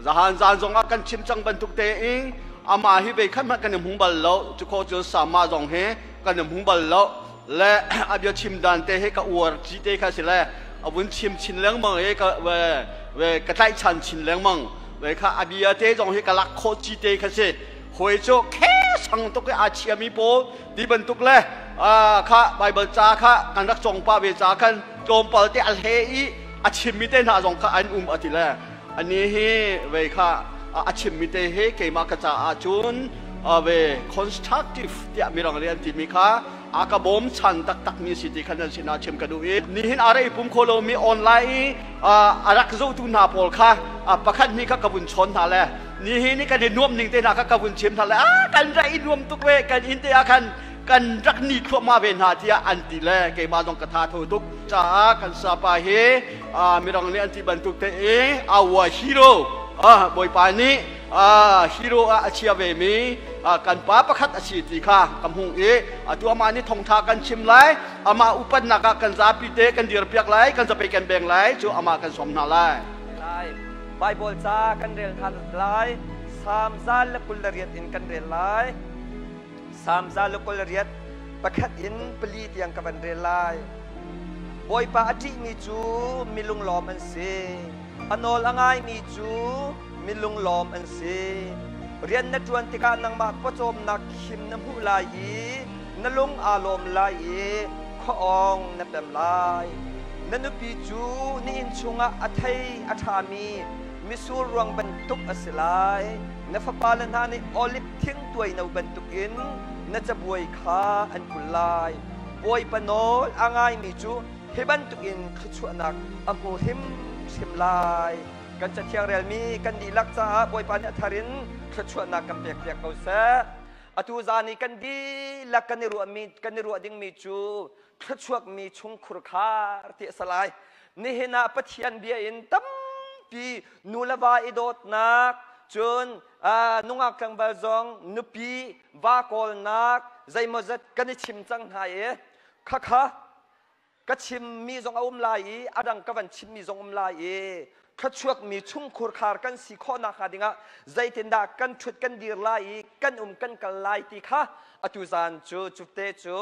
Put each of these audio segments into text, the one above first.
Zahan zan zong ah kan chim cang bantuk tein amah hi vei khat hmanh kan i hmu bal lo. Cu khawh cun sama zong hi kan i hmu bal lo. Le a bia chim dan te hi ka uar ci te kha si le a vun chim chin lengmang i ka ve ve ka tlaihchan chin lengmang. Ve kha a bia te zong hi ka lak khawh ci te kha si. Hawi cu khe sang tuk i aa chiami pawl ti bantuk le kha Bible ca kha kan rak cawng pah ve ca khan tlawmpal te a hle i a chimmi te hna zong kha an um a ti le ani hi vei kha a chimmi te hi keimah ka caah cun ve constructive tiah mirang nih an timi kha a ka bawm chan taktak mi si ti khan nan sinah chim ka duh i nihin a rei pum kho lomi online i a rak zohtu hna pawl kha pakhat hnih kha ka vun chawn hna le nihin i kan i nuam ning te hna kha ka vun chim hna le a kan rak i nuam tuk ve kan inn te ah khan kan rak ni thluahmah ve hna tiah an ti le keimah zong ka tha tho tuk caah kan sapa hi mirang nih an ti bantuk te i our hero bawipa nih hero ah a chia ve mi kan pa pakhat a si ti kha ka hmuh i atu amah nih thongtha kan chim lai amah upatnak ah kan zapi te kan dirpiak lai kan zapei kan beng lai cu amah kan sawm hna lai lai Bible ca kan rel hna lai Salm 128 in kan rel lai Salm 128 pakhat in pali tiang ka van rel lai Bawipa a ṭihmi cu mi lunglawm an si a nawl a ngaimi cu mi lunglawm an si rian na ṭuan tikah nangmah pawcawmnak khim na hmuh lai i na lung aa lawm lai i khuaawng na pem lai na nupi cu na inn chungah a thei a ṭhami misur ruang bantuk a si lai na fapale hna nih oliv thing tuaino bantukin na cabuai kha an kulh lai Bawipa nawl a ngaimi cu hi bantukin thluachuahnak a hmu hrimhrim lai. Kan cathiang relmi kan dihlak caah Bawipa nih a thar in thluachuahnak kan pekpiak ko seh. Atu zan i kan dihlak kan i ruahmi kan i ruah dingmi cu thluachuakmi chungkhur khar ti a si lai. Nihin ah Pathian bia in tampi nu le va i dawtnak cun nungak tlangval zong nupi va kawlnak zeimawzat kan i chim cang hna i khakha ka chimmi zong a um lai i a dang ka van chimmi zong um lai i thluachuakmi chungkhur khar kan si khawh nakhnga dingah zeitindah kan ṭhut kan dir lai i kan um kan kal lai ti kha atu zan cu cute cu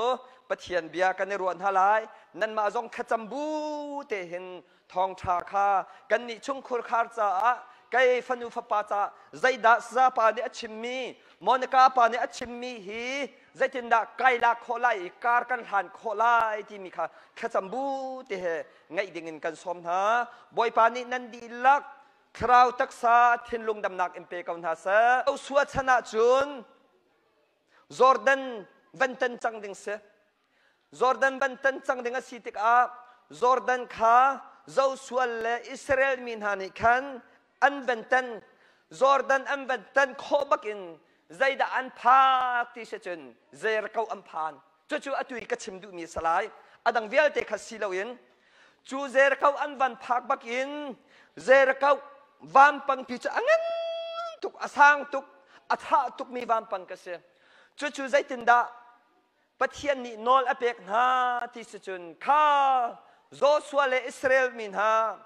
Pathian bia kan i ruah hna lai. Nanmah zong thlacam bu te hin thawngṭha kha kannih chungkhur khar caah kei fanu fapa caah zeidah sazapa nih a chimmi Monica pa nih a chimmi hi zeitindah kai lak khawh lai i kar kan hlan khawh lai timi kha thlacam bu te he ngaih dingin kan sawm hna. Bawipa nih nan dihlak thlarau taksa thinlung damnak in pe ko hna seh. Joshua chan ah cun Jordan van tan cang ding si. Jordan van tan cang ding a si tikah Jordan kha Joshua le Israel mi hna nih khan an van tan. Jordan an van tan khawh bakin zeidah an phak ti si cun Jericho an phan. Cucu atu i ka chim duhmi a si lai. A dang vialte kha si loin cu Jericho an van phak bakin Jericho vampangpi cu a ngan tuk, a sang tuk, a tha tukmi vampang ka si. Cucu zeitindah Pathian nih nawl a pek hna ti si cun kha Joshua le Israel mi hna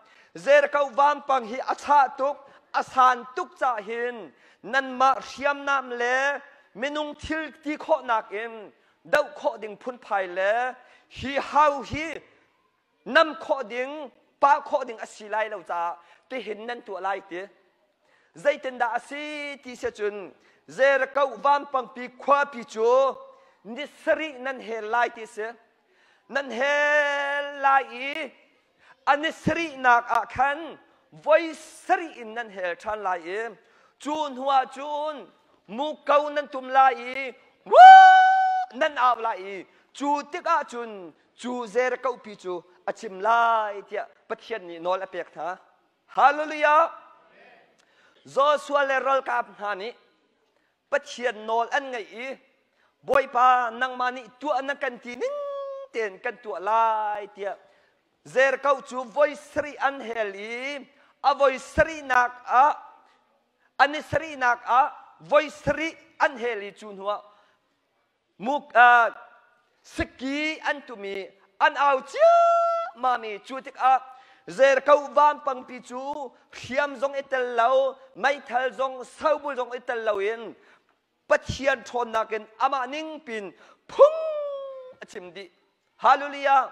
Jericho vampang hi a chah tuk, a san tuk cah hin nanmah hriamnam le minung thil ti khawhnak in doh khawh ding phunphai le hi hau hi nam khawh ding pah khawh ding a si lai lo caah tihin nan tuah lai ti zeitindah a si ti si cun Jericho vampangpi khuapi cu ni sarih nan hel lai ti si nan hel lai i a ni sarihnak ah khan voi sarih in nan hel ṭhan lai i cu hnuah cun muko nan tum lai i nan au lai i cu tikah cun cu Jericho pi cu a cim lai tiah Pathian nih nawl a pek hna. Hallelujah! Joshua le ralkap hna nih Pathian nawl an ngaih i Bawipa nangmah nih tuah na kan ti ning tein kan tuah lai tiah Jericho cu voi sarih an hel i a voi sarihnak ah an i sarihnak ah voi sarih an hel i cu hnuah muk siki an tum i an au ciammam i cu tikah. Jericho vampangpi cu hriam zong i tel lo, meithal zong sobul zong i tel loin Pathian ṭhawnnak in amah ning pin phung a chim dih. Hallelujah!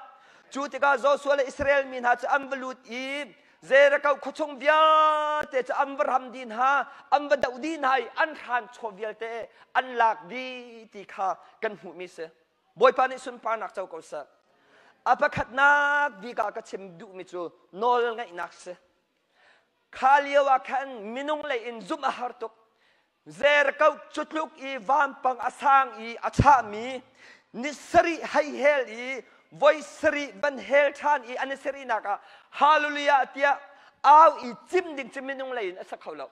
Cu tikah Joshua le Israel mi hna cu an va lut i Jericho khuachung vialte cu an va ram dih hna, an va doh dih hna i an hranchaw vialte an lak dih ti kha kan hmuhmi si. Bawipa nih sunparnak co ko seh. A pakhatnak bik ah ka chim duhmi cu nawlngaihnak si. Kha lio ah khan minung lei in zumh a har tuk. Jericho cutluk i vampang a sang i a chahmi ni sarih hei hel i voi sarih van hel ṭhan i an i sarihnak ah Hallelujah tiah au i cim ding cu minung lei in a sa kho lo.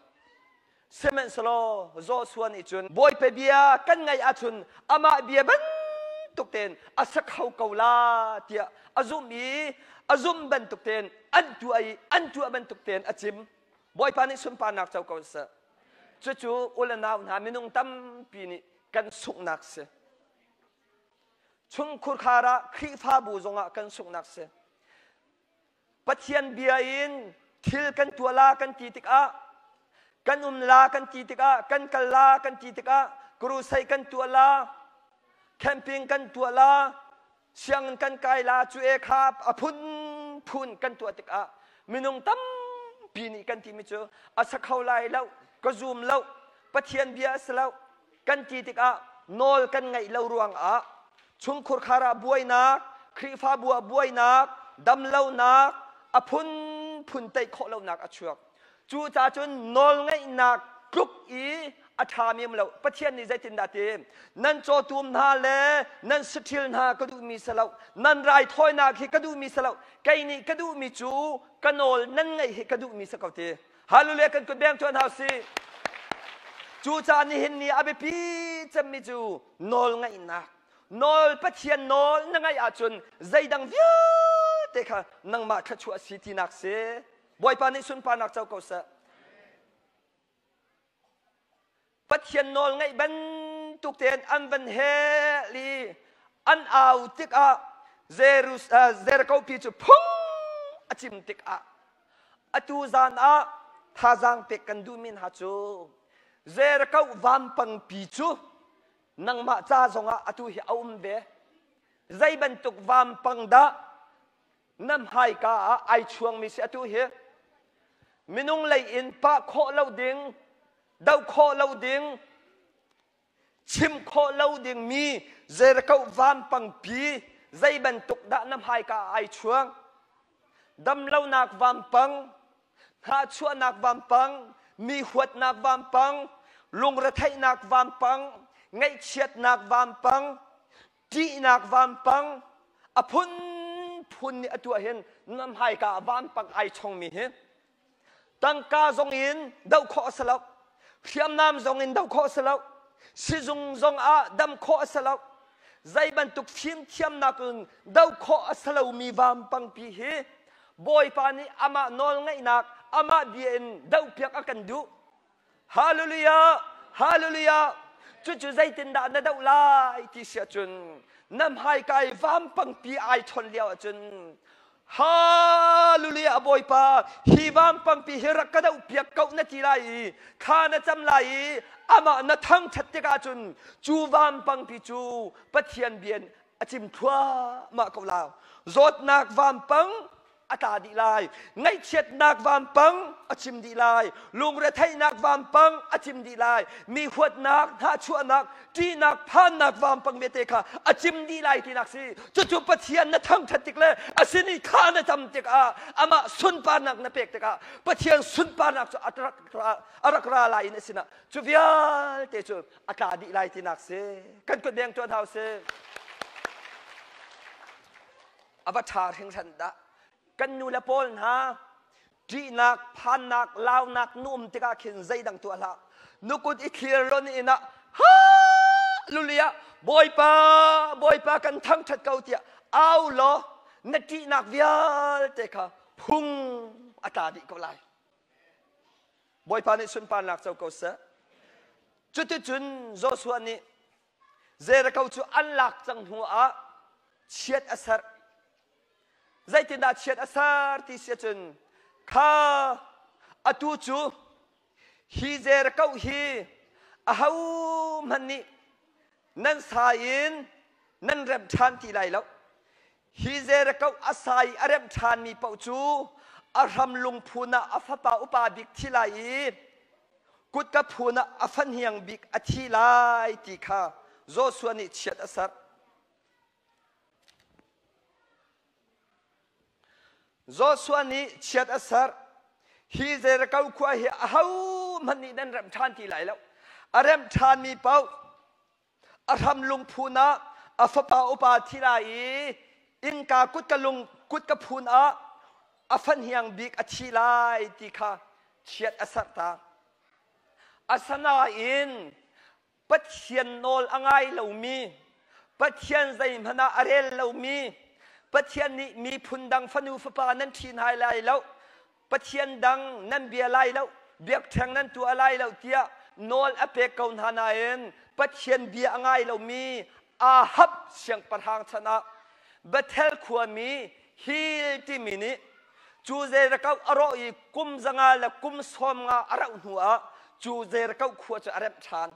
Sihmanhsehlaw Joshua nih cun Bawipa bia kan ngaih ahcun amah bia bantuk tein a sa kho ko la tiah a zumh i a zumh bantuk tein an tuah i an tuah bantuk tein a cim. Bawipa nih sunparnak co ko seh. Cucu u le nau hna minung tampi nih kan sunghnak si. Chungkhur khar ah Khrihfabu zongah kan sunghnak si. Pathian bia in thil kan tuah la kan ti tikah kan um la kan ti tikah kan kal la kan ti tikah crusade kan tuah la camping kan tuah la sianginn kan kai la cu e kha a phunphun kan tuah tikah minung tampi nih kan timi cu a sa kho lai lo ka zum lo Pathian bia a si lo kan ti tikah nawl kan ngaih lo ruangah chungkhur khar ah buainak Khrihfabu ah buainak damlonak a phunphun teih khawh lonak a chuak Cucaah cun nawlngaihnak tluk i a ṭhami um lo. Pathian nih zeitindah ti? Nan cawtum hna le nan saṭhil hna ka duhmi si lo. Nan raithawinak hi ka duhmi si lo. Kei nih ka duhmi cu ka nawl nan ngaih hi ka duhmi si ko ti. Hallelujah kan kut beng tuan hau si. Cucaah nihin ni a biapi cemmi cu nawlngaihnak. Nawl Pathian nawl na ngaih ahcun zeidang vialte kha nangmah thluachuah si tinak si. Bawipa nih sunparnak co ko seh. Pathian nawl ngaih bantuk tein an van hel i an au tikah Jericho pi cu phung a cim tikah atu zan ah thazaang pek kan duhmi hna cu Jericho vampangpi cu nangmah ca zongah atu hi a um ve zei bantuk vampang dah na hmaika ah ai chuangmi si atu hi minung lei in pah khawh lo ding doh khawh lo ding chim khawh lo ding mi Jericho vampangpi zei bantuk dah na hmaika ah ai chuang damlonak vampang hnahchuahnak vampang mi huatnak vampang lungretheihnak vampang ngaihchiatnak vampang ṭihnak vampang a phunphun nih a tuah hin na hmaika ah vampang ai chongmi hi tangka zong in doh khawh a si lo hriamnam zong in doh khawh a si lo sizung zong ah dam khawh a si lo zei bantuk fimthiamnak in doh khawh a si lomi vampangpi hi Bawipa nih amah nawlngaihnak amah bia in dohpiak a kan duh Hallelujah! Hallelujah! Cucu zeitindah na doh lai ti si ahcun na hmaika i vampangpi ai chon lio ahcun Hallelujah Bawipa hi vampangpi hi rak ka doh piak ko na ti lai i thla na cam lai i amah na thangṭhat tikah cun cu vampangpi cu Pathian bia in a cim thluahmah ko lai. Zawtnak vampang a tla dih lai ngaihchiatnak vampang a chim dih lai lungretheihnak vampang a chim dih lai mi huatnak hnahchuahnak ṭihnak phannak vampang vialte kha a cim dih lai tinak si cucu Pathian na thangṭhat tik le a sin i kha na cam tikah amah sunparnak na pek tikah Pathian sunparnak cu a rak ra lai in a sinah cu vialte cu a tla dih lai tinak si kan kut deng tuan hau si A va ṭha hringhran dah! Kan nu le pawl hna ṭihnak, phannak, launak nu um tikah khin zeidang tuah hlah. Nu kut i thlir law ni inn ah Hallelujah! Bawipa, Bawipa kan thangṭhat ko tiah au law na ṭihnak vialte kha phung a tla dih ko lai. Bawipa nih sunparnak co ko seh. Cuticun Joshua nih Jericho cu an lak cang hnu ah chiat a serh. Zeitindah chiat a ser ti si ahcun kha atu cu hi Jericho hi ahohmanh nih nan sa in nan remh ṭhan ti lai lo. Hi Jericho a sa i a remh ṭhanmi paoh cu a hram lungphun ah a fapa upa bik thi lai i kutka phun ah a fahniang bik a thi lai ti kha Joshua nih chiat a serh. Joshua nih chiat a serh. Hi Jericho khua hi ahohmanh nih nan remh ṭhan ti lai lo. A remh ṭhanmi paoh a hram lungphun ah a fapa upa thi lai i innka kutka lung kutka phun ah a fahniang bik a thi lai ti kha chiat a serh ta. Asinain Pathian nawl a ngai lomi, Pathian zeihmanh ah a rel lomi, Pathian nih miphun dang fanu fapa nan ṭhi hna lai lo, Pathian dang nan bia lai lo, biakṭheng nan tuah lai lo tiah nawl a pek ko hna nain Pathian bia a ngai lomi Ahab siangpahrang chan ah Bethel khuami Hil timi nih cu Jericho a rawh i kum 500 le kum 50 a rauh hnu ah cu Jericho khua cu a remh ṭhan.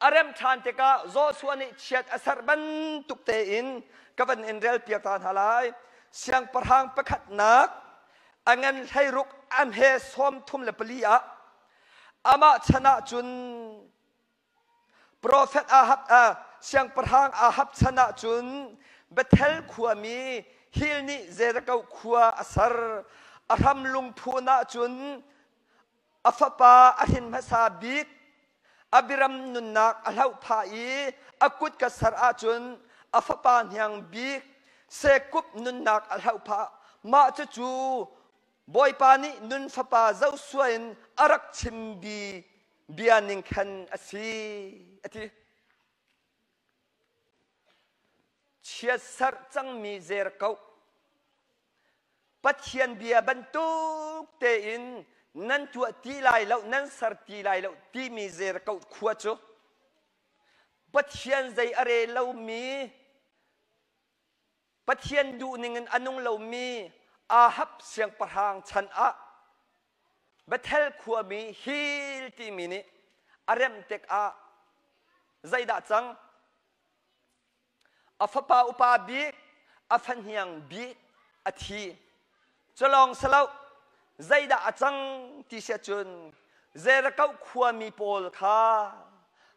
A remh ṭhan tikah Joshua nih chiat a serh bantuk tein ka van in relpiak ta hna lai. Siangpahrang pakhatnak a ngan 16 a hme 34 ah amah chan ah cun Profet Ahab, siangpahrang Ahab chan ah cun Bethel khuami Hil nih Jericho khua a ser. A hram lungphun ah cun a fapa a hrin hmasa bik Abiram nunnak a hloh phah i a kut ka ser ahcun a fapa hniang bik Sekub nunnak a hloh phah. Mah cucu Bawipa nih nun fapa Joshua in a rak chim bia ning khan a si a ti. Chiatserh cangmi Jericho Pathian bia bantuk tein nan tuah ti lai lo nan ser ti lai lo timi Jericho khua cu Pathian zei a rel lomi Pathian duhning in a nung lomi Ahab siangpahrang chan ah Bethel khuami Hil timi nih a remh tikah zeidah cang? A fapa upa bik, a fahniang bik a thi. Culawng si lo, zeidah a cang ti si ahcun Jericho khuami pawl kha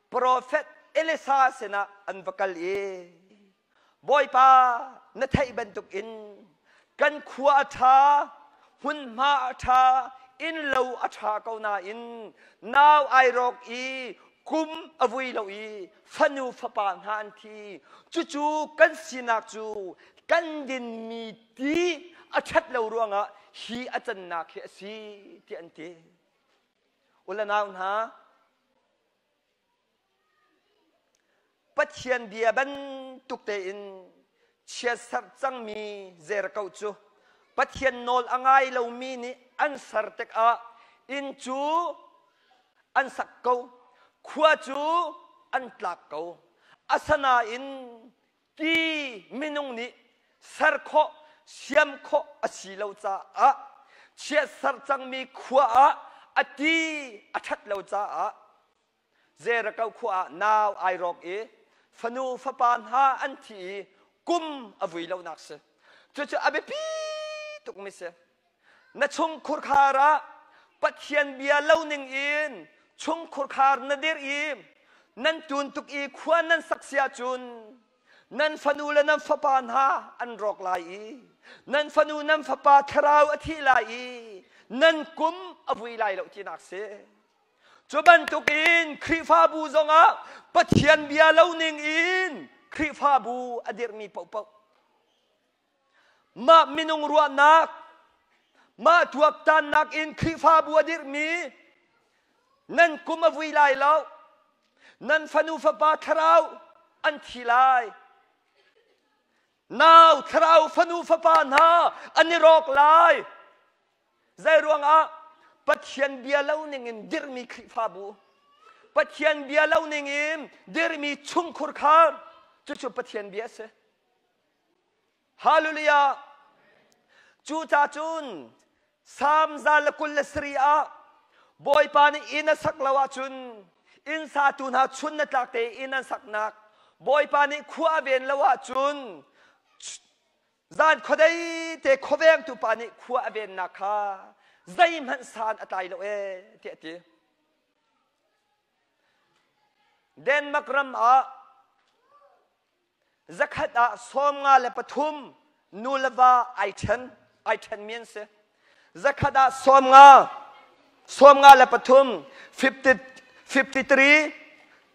profet Elisha sinah an va kal i Bawipa na theih bantukin kan khua a ṭha, hmunhma a ṭha, innlo a ṭha ko nain nau ai rawk i kum a vui lo i fanu fapa hna an thi. Cucu kan sinak cu kan dinmi ti a ṭhat lo ruangah hi a cannak hi a si tiah an ti. U le nau hna, Pathian bia bantuk tein chiatserh cangmi Jericho cu Pathian nawl a ngai lomi nih an ser tikah inn cu an sak ko, khua cu an tlak ko. Asinain ti minung nih ser khawh, siam khawh a si lo caah chiatserh cangmi khua ah a ti a ṭhat lo caah Jericho khua ah nau ai rawk i fanu fapa hna an thi i kum a vui lonak si. Cucu a biapi tukmi si. Na chungkhur khar ah Pathian bia lo ning in chungkhur khar na dir i nan tun tuk i khua nan sak si ahcun nan fanu le nan fapa hna an rawk lai i nan fanu nan fapa thlarau a thi lai i nan kum a vui lai lo tinak si. Cu bantukin Khrihfabu zongah Pathian bia lo ning in Khrihfabu a dirhmi paohpaoh mah minung ruahnak mah tuaktannak in Khrihfabu a dirhmi nan kum a vui lai lo nan fanu fapa thlarau an thi lai nau thlarau fanu fapa hna an i rawk lai Zei ruangah Pathian bia lo ningin dirhmi Khrihfabu, Pathian bia lo ningin dirhmi chungkhur khar, cucu Pathian bia a si. Hallelujah! Cuca cun Salm 127 ah Bawipa nih inn a sak lo ahcun inn satu hna chun na tlak te inn an saknak Bawipa nih khua a ven lo ahcun zan khuadei te khuavengtu pa nih khua a vennak kha zeihmanh san a tlai lo ee tiah a ti. Denmark ram ah zakhat ah 53 nu le va ai ṭhen ai ṭhenmi an si. Zakhat ah 50 53 50 53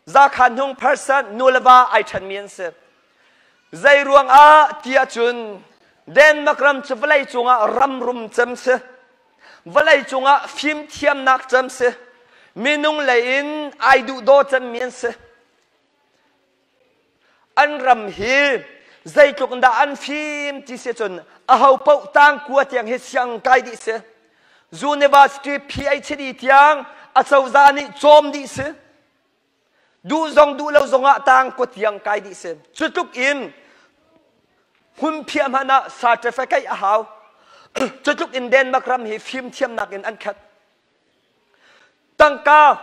zakhan hnung percent nu le va ai ṭhenmi an si. Zei ruangah ti ahcun Denmark ram cu vawlei cungah ram rum cem si. Vawlei cungah fimthiamnak cem si. Minung lei in ai duhdaw cemmi an si. An ram hi zeitluk in dah an fim ti si cun aho paoh tangkua tiang hi siang kai dih si. University PhD tiang acozah nih cawm dih si. Duh zong duh lo zongah tangkua tiang kai dih si. Cu tluk in hmunphiah hmanh ah certificate a hau. Cu tluk in Denmark ram hi fimthiamnak in an khat. Tangka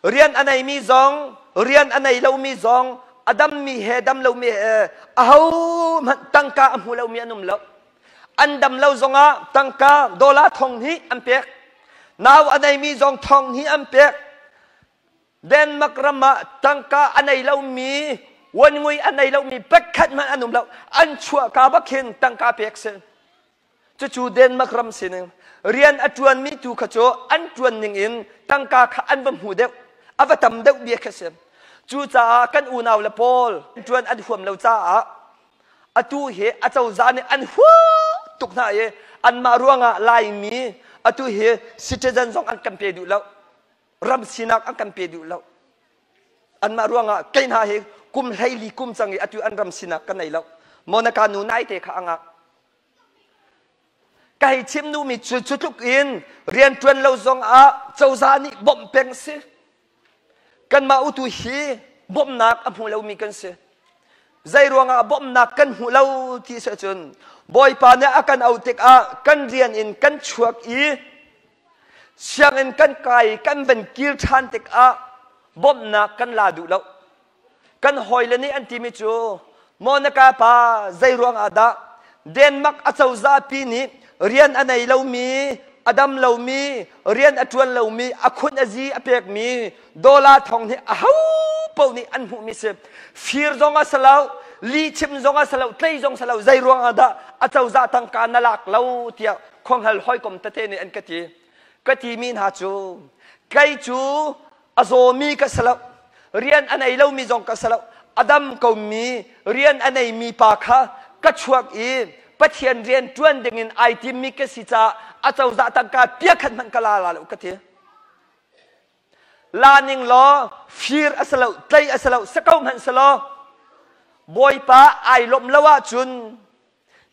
rian a neimi zong rian a nei lomi zong a dammi he dam lomi he ahohmanh tangka a hmu lomi an um lo. An dam lo zongah tangka dollar thong hnih an pek. Nau a neimi zong thong hnih an pek. Denmark ram ah tangka a nei lomi uanngui a nei lomi pakhat hmanh an um lo. An chuahka bak hin tangka pek si. Cucu Denmark ram sining rian a ṭuanmi tu kha cu an ṭuan ning in tangka kha an va hmu deuh, a va tam deuh bia kha si. Cucaah kan unau le pawl ṭuan an huam lo caah atu hi acozah nih an hua tuk hna i anmah ruangah Laimi atu hi citizen zong an kan pe duh lo, ram sinak an kan pe duh lo. Anmah ruangah kei hna hi kum 14 kum cang i atu an ram sinak ka nei lo. Monica nu naite kha a ngak. Ka hei chim duhmi cu cu tluk in rianṭuan lo zongah cozah nih bawmh peng si. Kanmah utu hi bawmhnak a hmu lomi kan si. Zei ruangah bawmhnak kan hmuh lo ti si ahcun Bawipa nih a kan auh tikah kan rian in kan chuak i sianginn kan kai kan van kir ṭhan tikah bawmhnak kan la duh lo. Kan hawile nih an timi cu Monica pa zei ruangah dah Denmark acozah pi nih rian a nei lomi, a dam lomi, rian a ṭuan lomi, a khun a zi a pekmi dollar thong nih aho paoh nih an hmuhmi si. Fir zong a si lo, lihchim zong a si lo, tlei zong si lo, zei ruangah dah acozah tangka na lak lo tiah khuanghal hawikom tete nih an ka ti. Ka timi hna cu kei cu a zawmi ka si lo rian a nei lomi zong ka si lo a dam komi rian a neimi pa kha ka chuak i Pathian rian ṭuan dingin ai timmi ka si caah acozah tangka pia khat hmanh ka la la lo ka ti la ning law fir a si lo tlei a si lo si ko hmanh si law Bawipa ai lawmh lo ahcun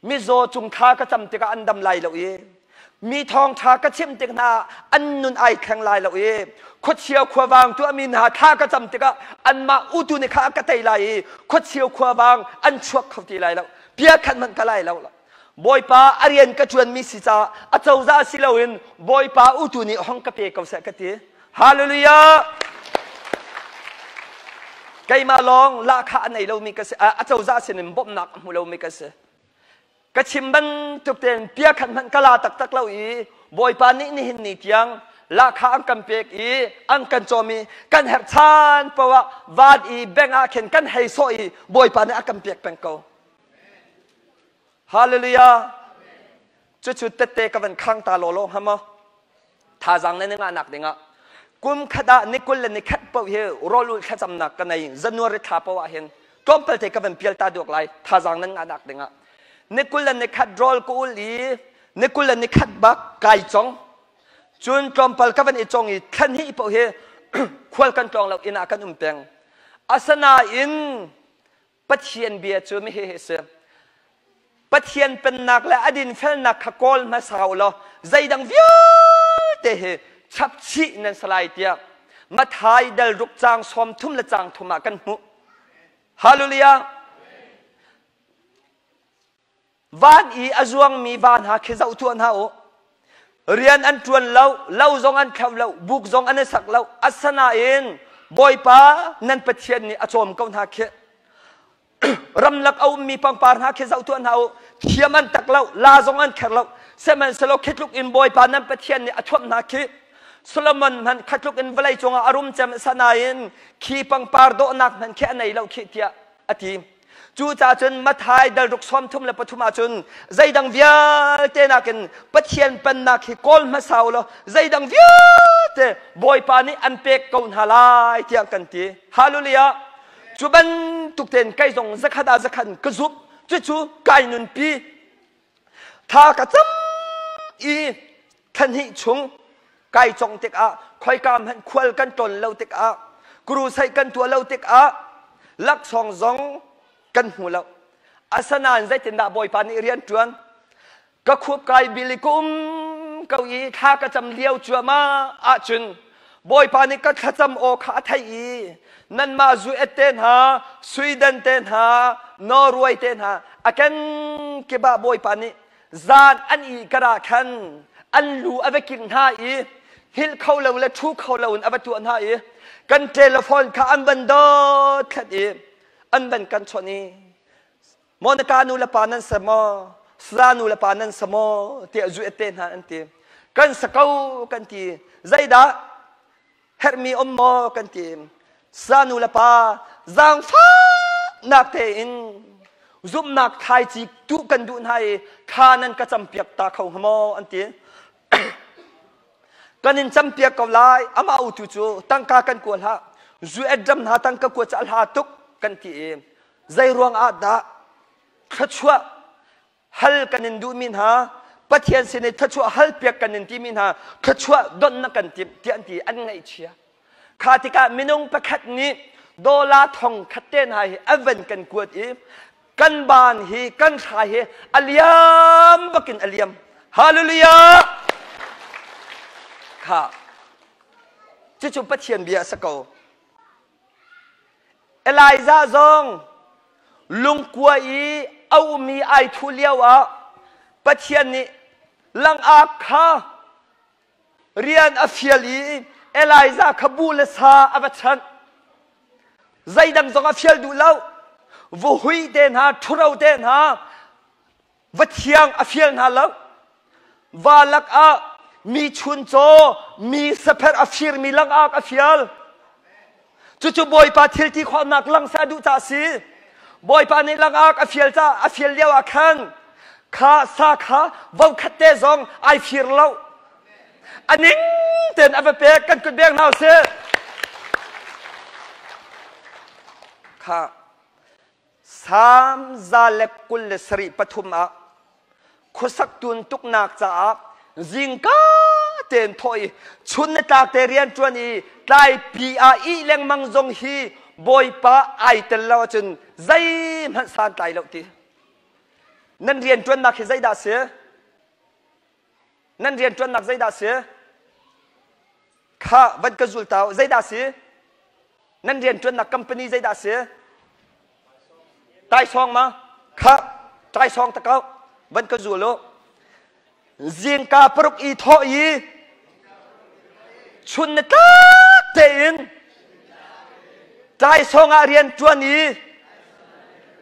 Mizaw cung thla ka cam tikah an dam lai lo i mi thawngṭha ka chimh tik hna an nun ai thleng lai lo i khuachia khuavang tuahmi hna thla ka cam tikah anmah utu nih kha a ka tei lai i khuachia khuavang an chuak kho ti lai lo bia khat hmanh ka lai lo Bawipa a rian ka ṭuanmi si caah a cozah si loin Bawipa utu nih hong ka pe ko seh ka ti Hallelujah Keimah lawng lahkhah a nei lomi ka si a cozah sinin bawmhnak a hmu lomi ka si ka chim bantuk tein pia khat hmanh ka la taktak lo i Bawipa nih nihin ni tiang lahkhah an kan pek i an kan cawm i kan herh caan paoh ah van i bank ah khin kan hei sawh i Bawipa nih a kan pek peng ko Hallelujah Cucu tette ka van khang ta lawlaw hnga maw? Thazaang na ngahnak dingah kum khat ah ni 21 paoh hi rawl ulh thlacamnak ka nei January thla paoh ah hin tlawmpal te ka van pial ta duak lai thazaang nan ngahnak dingah ni 21 rawl ka ul i ni 21 bak kai cong cun tlawmpal ka van i cong i thlan hi paoh hi khual kan tlawng lo inn ah kan um peng asanain Pathian bia cu hihi a si. Pathian pennak le a dinfelnak kha kawl hmasa u law zeidang vialte hi chapchih nan si lai tiah Matthai dal ruk caang 30 le caang thum ah kan hmuh. Hallelujah! Van i a zuangmi va hna khi zoh tuah hna u. Rian an ṭuan lo, lo zong an thlo lo, buk zong an i sak lo. Asinain Bawipa nan Pathian nih a cawm ko hna khi. Ramlak a ummi pangpar hna khi zoh tuah hna u. Thiam an tak lo, la zong an kher lo. Sihmanhsehlaw khi tluk in Bawipa nan Pathian nih a thuamh hna khi. Solomon hmanh kha tluk in vawlei cungah a rum cem asinain khi pangpar dawhnak hmanh khi a nei lo khi tiah a ti. Cucaah cun Matthai dal ruk 33 ahcun zeidang vialte nakin Pathian pennak hi kawl hmasa u law zeidang vialte Bawipa nih an pek ko hna lai tiah kan ti. Hallelujah! Cu bantuk tein kei zong zakhat ah zakhat in ka zumh. Cucu kai nunpi. Tha ka cam i thla chung kai cong tikah khoika hmanh khual kan tlawn lo tikah crusade kan tuah lo tikah laksawng zong kan hmu lo. Asinain zeitindah Bawipa nih rian ṭuan? Ka khup kai bil i ka um ko i thla ka cam lio cuahmah ahcun Bawipa nih ka thlacam aw kha a theih i nanmah Zuet te hna, Sweden te hna, Norway te hna a kenkip ah Bawipa nih zan an ih kar ah khan an lu a va kingh hna i hngilh kho lo le ṭhu kho loin a va tuah hna i kan telephone kha an van dothlat i an van kan chawnh i Monica nu le pa nan sa maw? Sala nu le pa nan sa maw? tiah zuet te hna an ti. Kan sa ko kan ti. Zeidah herhmi um maw kan ti. Sala nu le pa zaangfahnak tein zumhnak thlaici tuh kan duh hna i thla nan ka campiak ta kho hnga maw an ti. Kan in campiak ko lai amah utu cu tangka kan kua hlah. Zuet ram hna tangka kua cu a hla tuk kan ti i Zei ruang ah dah thluachuah hal kan in duhmi hna Pathian sin i thluachuah hal piak kan in timi hna thluachuah donh na kan timh tiah an ti an ngaihchia. Kha tikah minung pakhat nih dollar thong khat te hna hi a van kan kuat i kan baan hi kan thla hi a liam bakin a liam. Hallelujah! Kha cucu Pathian bia a si ko. Elijah zong lungkua i a ummi ai thu lioah Pathian nih langak kha rian a fial i Elijah kha bu le sa a va chanh. Zeidang zong a fial duh lo. Vuhui te hna, ṭhuro te hna, Va thiang a fial hna lo. Va lakah mi chuncaw, mi sapher a firmi langak a fial. Cucu Bawipa thil ti khawhnak lang seh a duh caah a si. Bawipa nih langak a fial ca a fial lio ah khan kha sa kha vo khat te zong ai fir lo. A ning tein a va pek kan kut beng hna usih. Kha Salm 127 pathum ah khuasak tuntuknak caah zingka tein thawh i chun ni tlak te rian ṭuan i tlaipi ah ih lengmang zong hi Bawipa ai tel lo ahcun zeihmanh santlai lo ti. Nan rian ṭuannak hi zeidah a si? Nan rian ṭuannak zeidah a si? Kha van ka zul ta u. Zeidah a si? Nan rianṭuannak company zeidah a si? Taisawng ma? Kha taisawng ta ko. Van ka zul u. Zingka paruk i thawh i chun ni tlak tein taisawng ah rian ṭuan i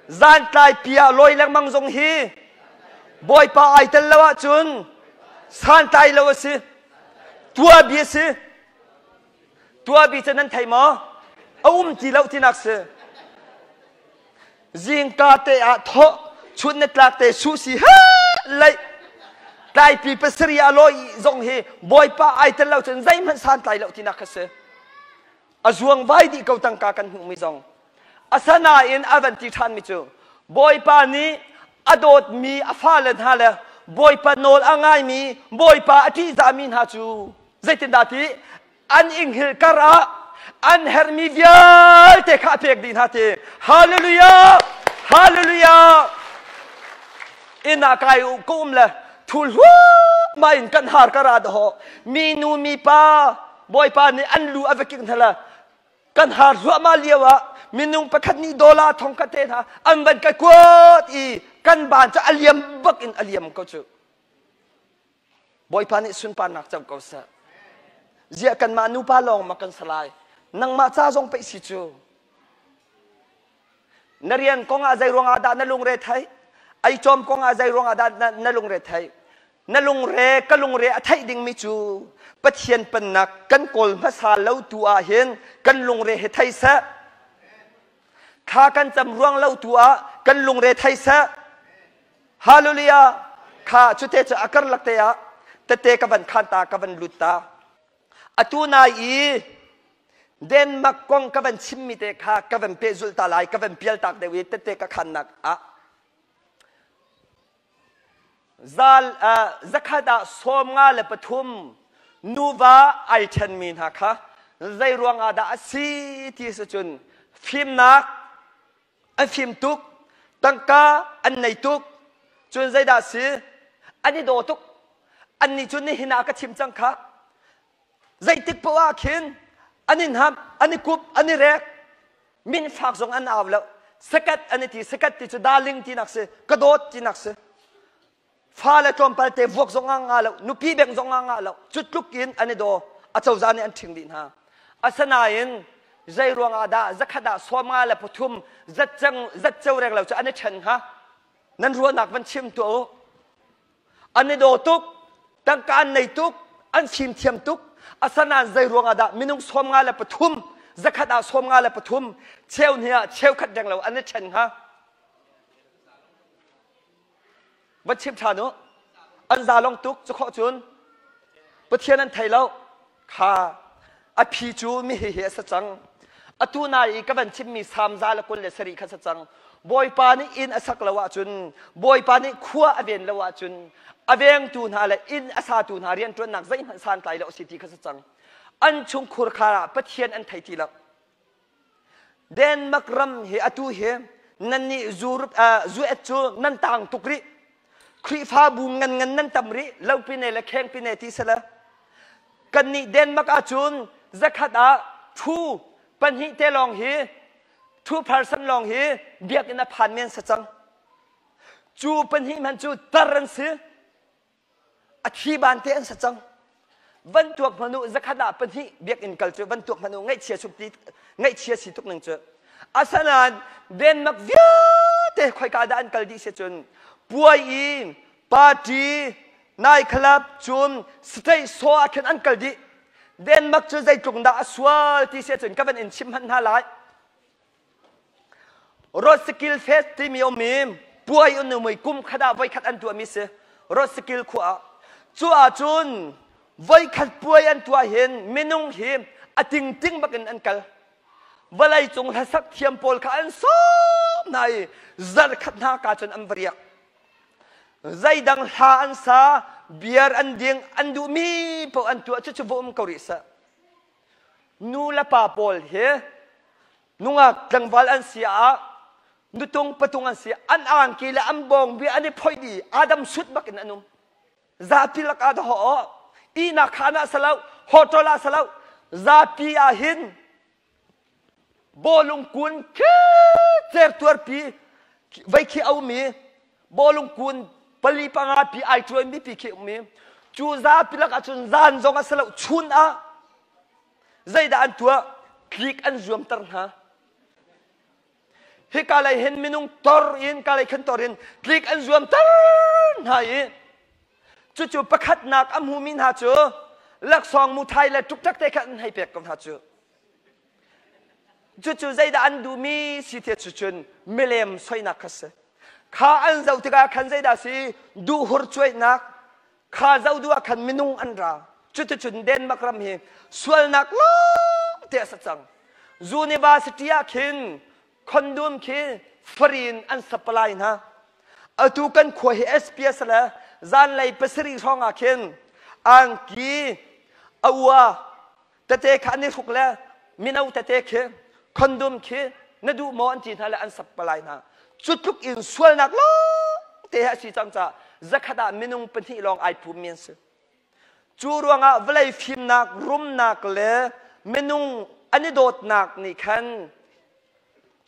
zan tlaipi ah lawi lengmang zong hi Bawipa ai tel lo ahcun santlai lo a si. Tuabi a si. Tuabi cu nan thei maw? A um ti lo tinak si. Zingka te ah thawh, chun na tlak te su si he lei. Tlaipi pasarih a lawi zong hi Bawipa ai tel lo cun zeihmanh santlai lo tinak kha si. A zuang vai dih ko tangka kan hmuhmi zong. Asanain a van ti ṭhanmi cu Bawipa nih a dawtmi a fale hna le Bawipa nawl a ngaimi Bawipa a ṭihzahmi hna cu zeitindah ti an inghil kar ah an herhmi vialte kha a pek dih hna ti hallelujah hallelujah inn ah kai u ka um le thu hluahmah in kan har ka ra daw mi nu mi pa bawipa nih an lu a va kik hna la kan har hluahmah lio ah minung pakhat nih dollar thong khat te hna an van ka kuat i Kan baan cu a liam bak in a liam ko cu. Bawipa nih sunparnak co ko seh. Ziah kanmah nupa lawng ma kan salai. Nangmah ca zong pei si cu. Na rian kong ah zei ruangah dah na lungre theih? Ei cawm kong ah zei ruangah dah na, na lungre theih? Na lungre ka lungre a theih dingmi cu Pathian pennak kan kawl hmasa lo tu ah hin kan lungre hi thei seh. Thla kan cam ruang lo tu ah kan lungre thei seh. Hallelujah! Kha cute cu a karlak te ah tete ka van khan ta ka van lut ta. Atu nai i Denmark kong ka van chimmi te kha ka van pehzulh ta lai, ka van pial tak deuh i tette ka khannak ah zal zakhat ah 53 nuva ai ṭhenmi hna kha zei ruangah dah a si ti si cun fimnak an fim tuk tangka an nei tuk cun zeidah si an i daw tuk annih cu nihin ah ka chim cang kha Zeitik paoh ah khin an i hnamh, an i kup, an i rek. Min fak zong an au lo. Sakat an i ti. Sakat ti cu darling tinak si, ka dawt tinak si. Fale tlawmpal te vuak zong ah ngah lo, nupi beng zong ah ngah lo. Cu tluk in an i daw. A cozah nih an ṭhing dih hna. Asinain zei ruangah dah zakhat ah 53 zatceng zatceu reng lo cu an i ṭhen hnga? Nan ruahnak van chim tuah u. An i daw tuk, tangka an nei tuk, an fimthiam tuk. Asanain zei ruangah dah minung 53, zakhat ah 53, cheu hnih ah cheukhat reng lo an i ṭhen hnga? Van chim ṭhan u. An zalong tuk cu khawh cun Pathian an thei lo. Kha a phi cu mi hihi a si cang. Atu nai i ka van chimmi Salm 127 kha si cang. Bawipa nih inn a sak lo ahcun, Bawipa nih khua a ven lo ahcun, a vengtu hna le inn a satu hna rianṭuannak zeihmanh santlai lo a si ti kha si cang. An chungkhur khar ah Pathian an thei ti lo. Denmark ram hi atu hi nannih zu cu nan tang tuk rih. Khrihfabu ngan ngan nan tam rih. Lopine le khengpine ti sila. Kannih Denmark ahcun zakhat ah thu pahnih te lawng hi 2% lawng hi biakinn a phan men sa cang. Cu pahnih hmanh cu tar an si. A thi ban te an sa cang. Van tuak hmanh u zakhat ah pahnih biakinn kal cu van tuak hmanh u ngaihchia suk ti ngaihchia si tuk ning cu. Asanain Denmark vialte khoika dah an kal dih si cun puai i party night club cun state show ah khin an kal dih. Denmark cu zeitluk dah a sual ti si cun ka van in chim hmanh hna lai. Roskilde Fest timi um i puai an um i kum khat ah voikhat an tuahmi si Roskilde khua ah. Cu ahcun voikhat puai an tuah hin minung hi a tingting bak in an kal. Vawlei cung hlasak thiam pawl kha an sawm hna i zarkhat hna ka cun an va riak. Zeidang hla an sa, beer an ding, an duhmi paoh an tuah cucu va um ko rih seh. Nu le pa pawl hi nungak tlangval an si ah nutung patung an si an angki le an bawng bi an i phoih dih Adam sut bak in an um zapi lakah dah ho ihnak khaan ah salo hotel ah salo zapi ah hin bawlung kun khi certuar pi vei khi a um i bawlung kun pali panga pi ai cuaimi pi khi um i cu zapi lakah cun zan zong a si lo chun ah Zeidah an tuah? Tlik an zuamter hna. Hika lei hin minung tor in ka lei khan tor in tlik an zuamter hna i cucu pakhatnak a hmumi hna cu laksawng muthai le ṭukṭak te kha an hei pek ko hna cu. Cucu zeidah an duhmi si ti cu cun milem soinak kha si. Kha an zoh tikah khan zeidah si duhhur cuainak Kha zoh duh ah khan minung an ra. Cuticun Denmark ram hi sualnak lawng te a si cang. University ah khin condom khi free in an supply hna. Atu kan khua hi SPS le zanlei pasarih hrawng ah khin angki a ua tete kha an i hruk le mino tete khi condom khi na duh maw an ti hna le an supply hna. Cu tluk in sualnak lawng te a si cang caah zakhat ah minung pahnih lawng ai pummi an si. Cu ruangah vawlei fimnak, rumnak le minung an i dawtnak nih khan.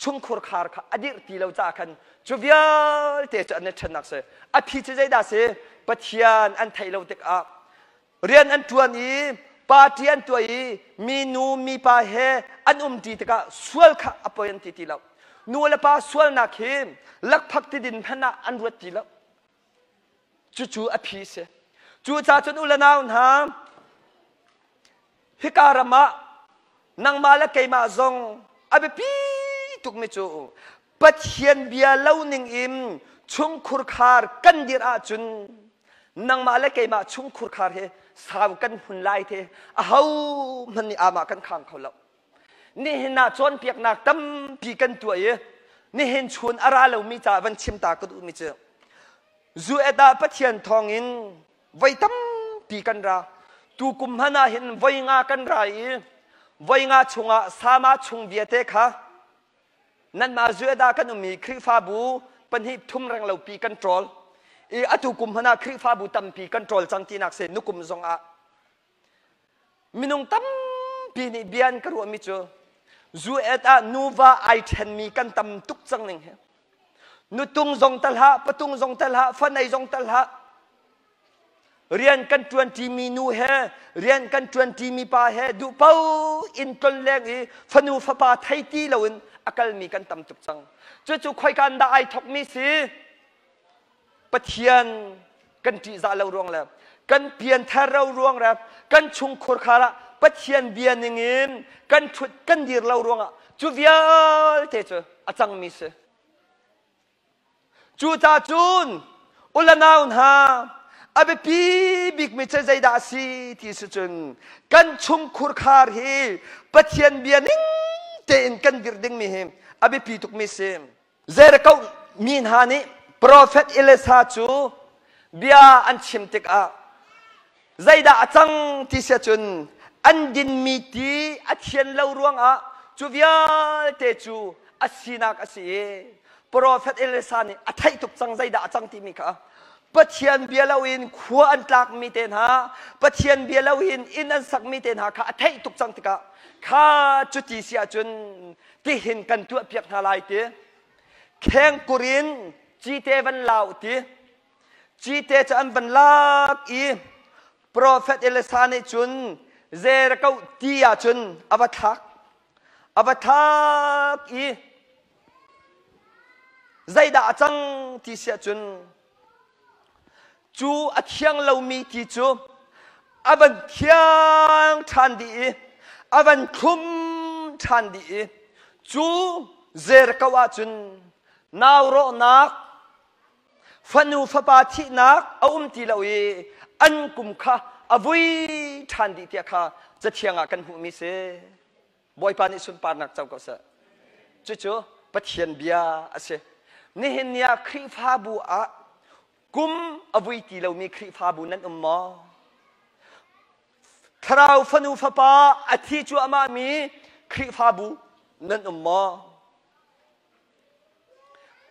Chungkhur khar kha a dirh ti lo caah khan cu vialte cu an i ṭhennak si. A phi cu zeidah si? Pathian an theih lo tikah rian an ṭuan i party an tuah i minu mipa he an umṭi tikah sual kha a poi an ti ti lo. Nu le pa sualnak hi lakphak tidin hmanh ah an ruat ti lo. Cucu a phi si. Cucaah cun u le nau hna, hika ram ah nangmah le keimah zong a biapi tukmi cu Pathian bia lo ning in chungkhur khar kan dirh ahcun nangmah le keimah chungkhur khar hi sau kan hun lai te aho hmanh nih amah kan khang kho lo. Nihin ah cawnpiaknak tampi kan tuah i nihin chun a ra lomi caah van chim ta ka duhmi cu Zuet ah Pathian thawngin voi tampi kan ra. Tukum hmanh ah hin voi nga kan ra i voi nga chungah sama chung viate kha nanmah Zuet ah kan ummi Khrihfabu pahnih thum reng lopi kan ṭawl i atu kum hmanh ah Khrihfabu tampi kan ṭawl cang tinak si nukum zongah Minung tampi nih bia an ka ruahmi cu zu-et ah nuva ai ṭhenmi kan tam tuk cang ning hi. Nutung zong tal hlah, patung zong tal hlah, fanei zong tal hlah. Rian kan ṭuanṭimi nu he, rian kan ṭuanṭimi pa he duh paoh in tlonleng i fanu fapa thei ti loin a kalmi kan tam tuk cang. Cucu khoika in dah ai thawkmi si? Pathian kan ṭihzah lo ruang le kan pianthar lo ruang le kan chungkhur khar ah Pathian bia ningin kan ṭhut kan dir lo ruangah cu vialte cu a cangmi si. Cucaah cun u le nau hna a biapi bikmi cu zeidah a si ti si cun kan chungkhur khar hi Pathian bia ning tein kan dirh dingmi hi a biapi tukmi si. Jericho mi hna nih profet Elisha cu bia an chim tikah zeidah a cang ti si ahcun an dinmi ti a thian lo ruangah cu vialte cu a sinak a si i profet Elisha nih a theih tuk cang zeidah a cang timi kha Pathian bia loin khua an tlakmi te hna Pathian bia loin inn an sakmi te hna kha a theih tuk cang tikah kha cuti si ahcun tihin kan tuahpiak hna lai ti khengkur in cite van lau ti cite cu an van lak i profet Elisa nih cun Jericho ti ah cun a va thlak a va thlak i zeidah a cang ti si ahcun Cu a thiang lomi ti cu a van thiang ṭhan dih i a van thlum ṭhan dih i cu Jericho ah cun nau rawhnak fanu fapa thihnak a um ti lo i an kum kha a vui ṭhan dih tiah kha cathiang ah kan hmuhmi si. Bawipa nih sunparnak co ko seh. Cucu Pathian bia a si. Nihin ni ah Khrihfabu ah kum a vui ti lomi Khrihfabu nan um maw? Thlarau fanu fapa a thi cuahmahmi Khrihfabu nan um maw?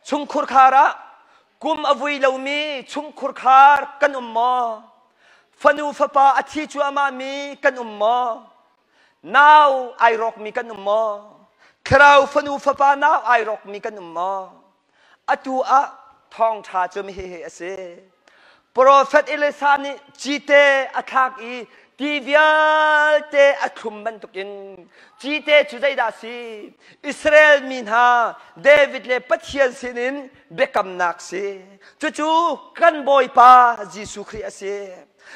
Chungkhur khar ah kum a vui lomi chungkhur khar kan um maw? Fanu fapa a thi cuahmahmi kan um maw? Nau ai rawkmi kan um maw? Thlarau fanu fapa nau ai rawkmi kan um maw? Atu ah thawngṭha cu hihi a si. Profet Elisha nih cite a thlak i ti vialte a thlum bantukin cite cu zeidah a si? Israel mi hna David le Pathian sinin biakamnak si. Cucu kan Bawipa Jesuh Khrih a si.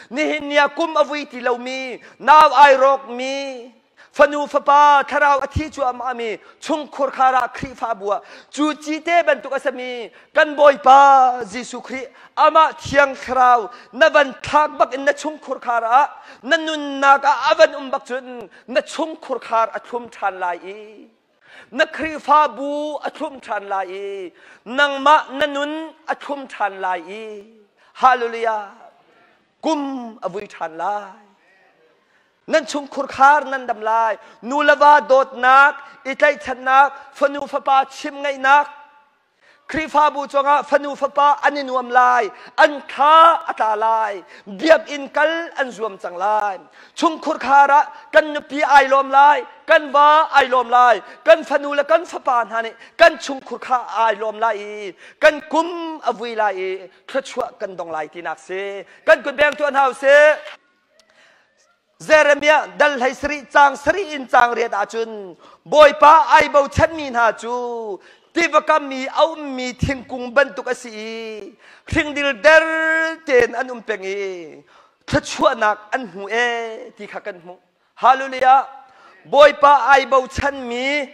Nihin ni ah kum a vui ti lomi, nau ai rawkmi, fanu fapa thlarau a thi cuahmahmi chungkhur khar ah Khrihfabu ah cu cite bantuk a sami kan Bawipa Jesuh Khrih amah Thiang Thlarau na van thlak bak in na chungkhur khar ah na nunnak ah a van um bak cun na chungkhur khar a thlum ṭhan lai i na Khrihfabu a thlum ṭhan lai i nangmah na nun a thlum ṭhan lai i Hallelujah kum a vui ṭhan lai nan chungkhur khar nan dam lai nu le va dawtnak i tlaihchannak fanu fapa chim ngaihnak. Khrihfabu cungah fanu fapa an i nuam lai, an thla a tla lai, biakinn kal an zuam cang lai. Chungkhur khar ah kan nupi ai lawm lai, kan va ai lawm lai, kan fanu le kan fapa hna nih kan chungkhur kha ai lawm lai i kan kum a vui lai i thluachuah kan dong lai tinak si. Kan kut beng tuah hna usih. Jeremiah dal hlei sarih caang sarih in caang riat ahcun Bawipa ai bochanmi hna cu tiva kam i a ummi thingkung bantuk a si i hringdil der tein an um peng i thluachuahnak an hmu ee ti kha kan hmuh. Hallelujah! Bawipa ai bochanmi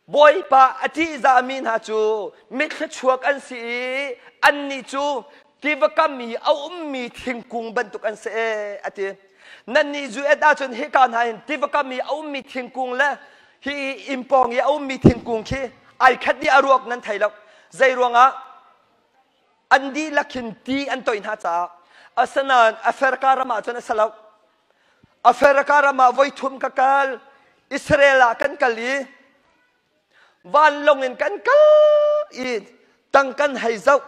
Bawipa a ṭihzahmi hna cu mithluachuak an si i annih cu tiva kam i a ummi thingkung bantuk an si ee a ti. Nannih zu et ahcun hika hna hin tiva kam i a ummi thingkung le hi inn pawng i a ummi thingkung khi ai khat dih a ruak nan thei lo. Zei ruangah an dihlak hin ti an toih hna caah asinain Africa ram ah cun a si lo. Africa ram ah voithum ka kal. Israel ah kan kal i vanlawng in kan kal i tang kan hei zoh.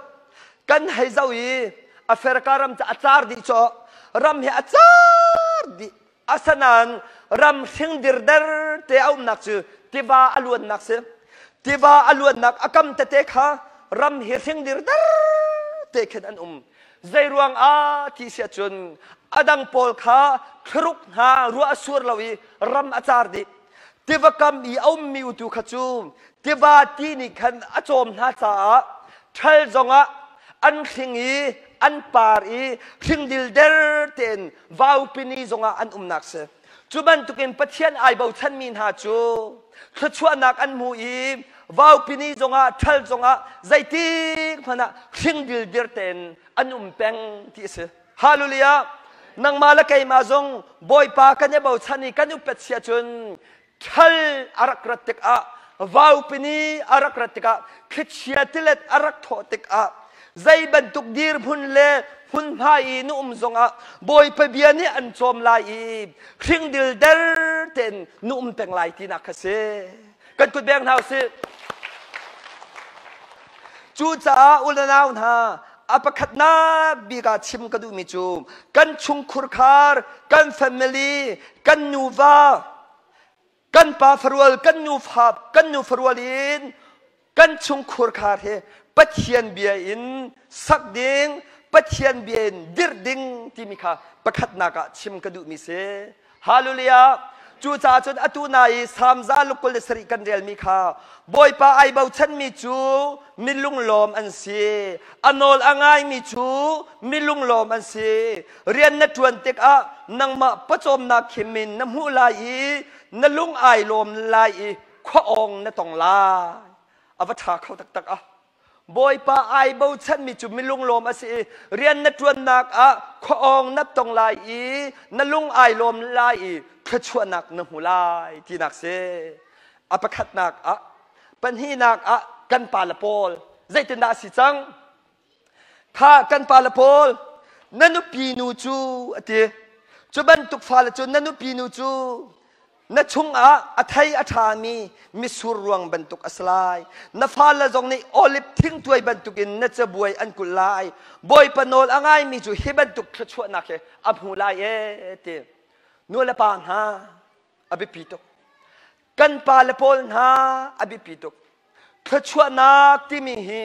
Kan hei zoh i Africa ram cu a car dih caw. Ram hi a car dih. Asanain ram hring dirder te a umnak cu tiva a luannak si. Tiva a luannak a kam tete kha ram hi hring dirder te khin an um. Zeiruang ah ti si ahcun a dang pawl kha thlaruk hna ruah a sur lo i ram a car dih. Tiva kam i a ummi utu kha cu tiva ti nih khan a cawm hna caah ṭhal zongah an hring i an par i hringdil der tein vaupini zongah an umnak si. Cu bantukin Pathian ai bochanmi hna cu thluachuahnak an hmu i vaupini zongah ṭhal zongah zeitik hmanh ah hringdildir tein an um peng ti a si. Hallelujah! Nangmah le keimah zong Bawipa kan i bochan i kan upat si ahcun ṭhal a rak rat tikah vaupini a rak rat tikah thlichia tilet a rak thawh tikah zei bantuk dirhmun le hmunhma i na um zongah Bawipa bia nih an cawm lai i hringdil der tein na um peng lai tinak kha si. Kan kut beng hna usih. Cucaah u le nau hna, a pakhatnak bik ah chim ka duhmi cu kan chungkhur khar, kan family, kan nuva, kan pa farual, kan nu fa, kan nu farual in kan chungkhur khar hi Pathian bia in sak ding, Pathian bia in dirh ding timi kha pakhatnak ah chim ka duhmi si. Hallelujah! Cucaah cun atu na i Salm 127 kan relmi kha Bawipa ai bochanmi cu mi lunglawm an si. A nawl a ngaimi cu mi lunglawm an si. Rian na ṭuan tikah nangmah pawcawmnak khim in na hmuh lai i na lung ai lawm lai i khua awng na tong lai. A va ṭha kho taktak ah. Bawipa ai bochanmi cu milunglawm a si i rian na ṭuannak ah khuaawng na tong lai i na lung ai lawm lai i thluachuahnak na hmu lai tinak si. A pakhatnak ah, pahnihnak ah kan pale pawl zeitindah a si cang? Kha kan pale pawl na nupi nu cu a ti. Cu bantuk fale cu na nupi nu cu Na chungah a thei a ṭhami mitsur ruang bantuk a si lai. Na fale zong nih oliv thingtuai bantukin na cabuai an kulh lai. Bawipa nawl a ngaimi cu hi bantuk thluachuahnak hi a hmu lai ee ti. Nu le pa hna a biapi tuk. Kan pa le pawl hna a biapi tuk. Thluachuahnak timi hi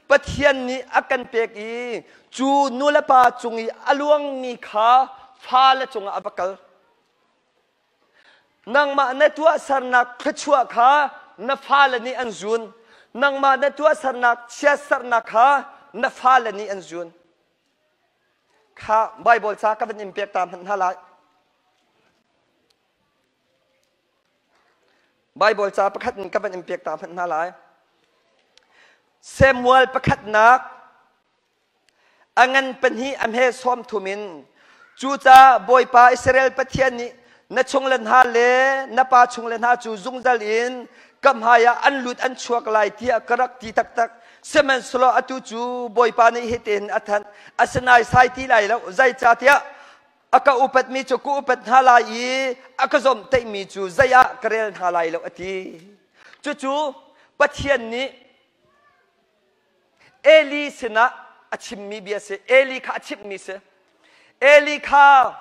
Pathian nih a kan pek i cu nu le pa cung i a luangmi kha fale cungah a va kal. Nangmah na tuahsernak thluachuah kha na fale nih an zun. Nangmah na tuahsernak chiatsernak kha na fale nih an zun. Kha Bible ca ka van in pek ta hmanh hna lai. Bible ca pakhat in ka van in pek ta hmanh hna lai. Samuel pakhatnak A ngan pahnih a hme sawm thum in cucaah Bawipa Israel Pathian nih na chungle hna le na pa chungle hna cu zungzal in ka hmaiah an lut an chuak lai tiah ka rak ti taktak. Sihmanhsehlaw atu cu Bawipa nih hitin a thanh, a si naisai ti lai lo, zeicahtiah a ka upatmi cu ka upat hna lai i a ka zawmhtaihmi cu zei ah ka rel hna lai lo, a ti. Cucu Pathian nih. Eli sinah a chimmi bia si. Eli kha a chimhmi si. Eli kha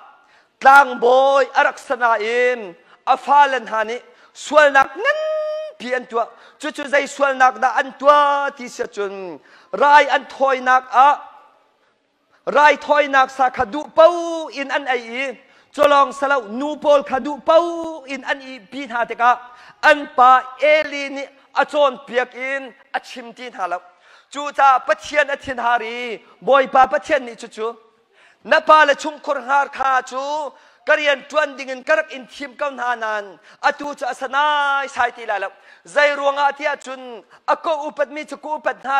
tlangbawi a rak si nain a fale hna nih sualnak nganpi an tuah. Cucu zei sualnak dah an tuah ti si ahcun rai an thawinak ah raithawinak sa kha duh paoh in an ei i culawng salo nu pawl kha duh paoh in an ihpi hna tikah an pa Eli nih a cawnpiak in a chim ti hna lo. Cucaah Pathian a thinhar i Bawipa Pathian nih cucu na pa le chungkhur hngar kha cu ka rian ṭuan dingin ka rak in thim ko hna nain atu cu a sanai sai ti lai lo. Zei ruangah tiah cun a ka upatmi cu ka upat hna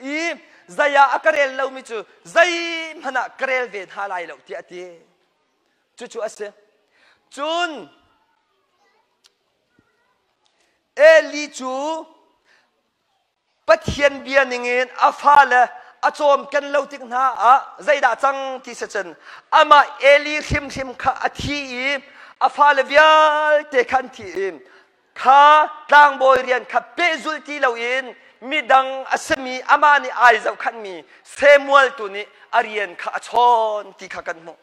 i zei ah a ka rel lomi cu zeihmanh ah ka rel ve hna lai lo tiah a ti. Cucu a si. Cun Eli cu Pathian bia ningin a fale a cawmken lo tik hna ah zeidah cang ti si cun amah Eli hrimhrim kha a thi i a fale vialte kha an thi i kha tlangbawi rian kha pehzulh ti loin midang a simi amah nih ai zohkhanhmi Samuel tu nih a rian kha a chawn ti kha kan hmuh.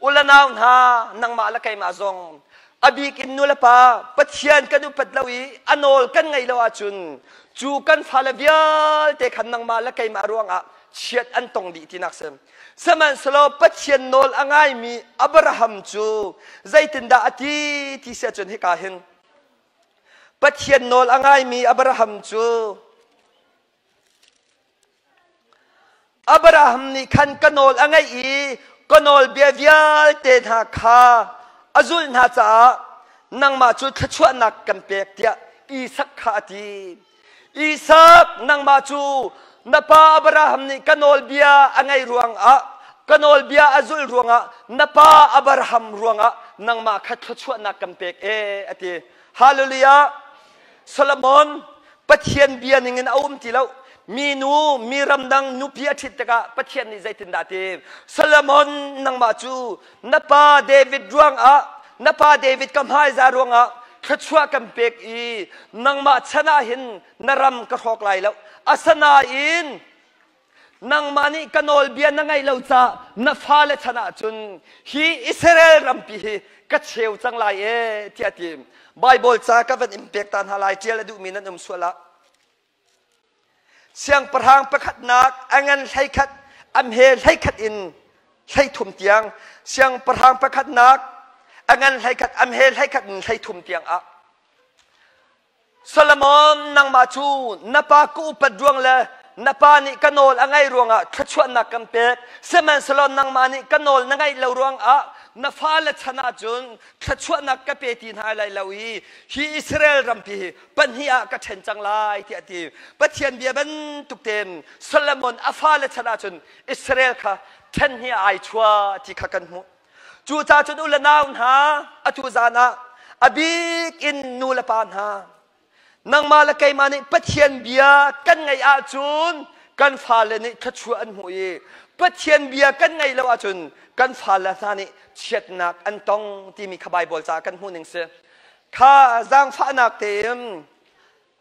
U le nau hna, nangmah le keimah zong a bik in nu le pa Pathian kan upat lo i a nawl kan ngaih lo ahcun cu kan fale vialte khan nangmah le keimah ruangah chiat an tong dih tinak si. Sihmanhsehlaw Pathian nawl a ngaimi Abraham cu zeitindah a ti ti si ahcun hika hin Pathian nawl a ngaimi Abraham cu Abraham nih khan ka nawl a ngaih i ka nawlbia vialte hna kha a zulh hna caah nangmah cu thluachuahnak kan pek tiah Isak kha a ti. Isak, nangmah cu na pa Abraham nih ka nawlbia a ngaih ruangah, ka nawlbia a zulh ruangah, na pa Abraham ruangah nangmah kha thluachuahnak kan pek ee, a ti. Hallelujah! Solomon, Pathian bia ningin a um ti lo. Minu, mi ramdang nupi a ṭhit tikah Pathian nih zeitindah a ti? Solomon, nangmah cu na pa David ruangah, na pa David ka hmaiza ruangah thluachuah kan pek i nangmah chan ah hin na ram ka hrawk lai lo. Asinain nangmah nih ka nawlbia na ngaih lo caah na fale chan ah cun hi Israel rampi hi ka cheu cang lai ee tiah a ti. Baibal ca ka van in pek ta hna lai ṭial a duhmi nan um sual ah. Siangpahrang pakhatnak a ngan 11 a hme 11 in 33 tiang siangpahrang pakhatnak a ngan 11 a hme 11 in 33 tiang ah Solomon nangmah cu na pa ka upat ruang le na pa nih ka nawl a ngaih ruangah thluachuahnak kan pek sihmanhsehlaw nangmah nih ka nawl na ngaih lo ruangah na fale chan ahcun thluachuahnak ka pe ti hna lai lo i hi Israel rampi hi pahnih ah ka ṭhen cang lai tiah a ti. Pathian bia bantuk tein Solomon a fale chan ahcun Israel kha ṭhen hnih ah ai chuah ti kha kan hmuh. Cucaah cun u le nau hna atu zan ah a bik in nu le pa hna nangmah le keimah nih Pathian bia kan ngaih ahcun kan fale nih thluachuah an hmuh i Pathian bia kan ngaih lo ahcun kan fale hna nih chiatnak an tong timi kha Baibal caah kan hmuh ning si. Kha zaangfahnak tein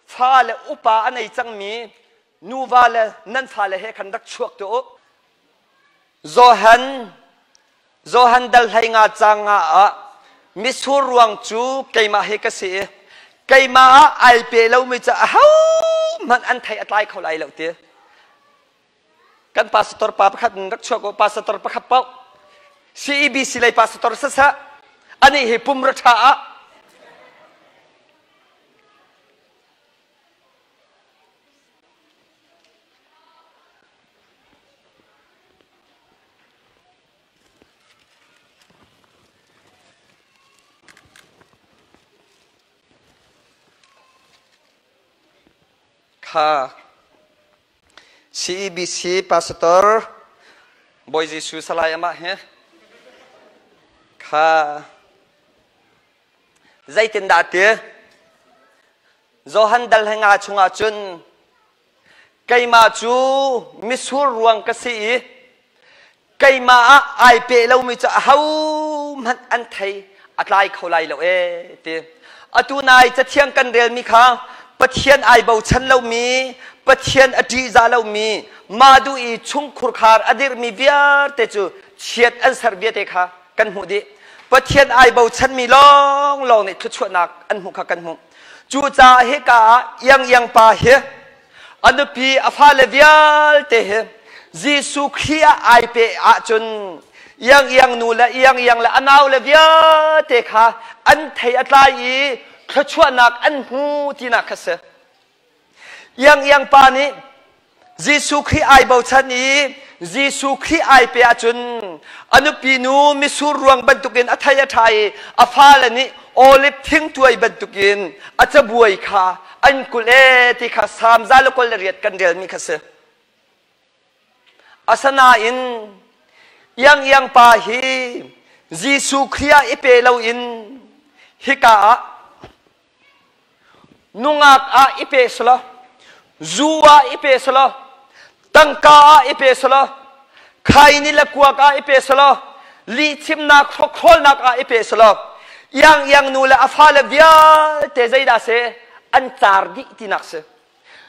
fale upa a nei cangmi nuva le nan fale he khan rak chuak tuah u. Johan Johan dal 15 caang nga ah mitsur ruang cu keimah hi ka si i keimah ah ai pe lomi cu ahohmanh an thei a tlai kho lai lo ti. Kan pastor pa pakhat in rak chuak u pastor pakhat paoh CEBC lei pastor sasah anih hi pum ra ṭha ah Kha CEBC Pastor Bawi Jesuh Salai amah hi kha Zeitindah a ti? Johan dal 15 chungah cun keimah cu mitsur ruang ka si i keimah ah ai pe lomi cu ahohmanh an thei a tlai kho lai lo ee ti. Atu nai cathiang kan relmi kha Pathian ai bochan lomi, Pathian a ṭihzah lomi, mah duh i chungkhurkhar a dirhmi vialte cu chiat an ser vialte kha kan hmuh dih. Pathian ai bochanmi lawnglawng nih thluachuahnak an hmuh kha kan hmuh. Cucaah hika ah iangiang pa hi a nupi a fale vialte hi Jesuh Khrih ah ai pe ahcun iangiang nu le iangiang le a nau le vialte kha an thei a tlai i thluachuahnak an hmu tinak kha si. Iangiang pa nih Jesuh Khrih ai bochan i Jesuh Khrih ai pe ahcun a nupi nu misur ruang bantukin a thei a ṭha i a fale nih olive thingtuai bantukin a cabuai kha an kulh e ti kha Salm 128 kan relmi kha si. Asinain iangiang pa hi Jesuh Khrih ah i pe loin hika ah nungak ah i pe selaw zu ah i pe selaw tangka ah i pe selaw khaini le kuak ah i pe selaw lihchimnak hrokhrawlnak ah i pe selaw iang iang nu le a fale vialte zeidah si an car dih tinak si.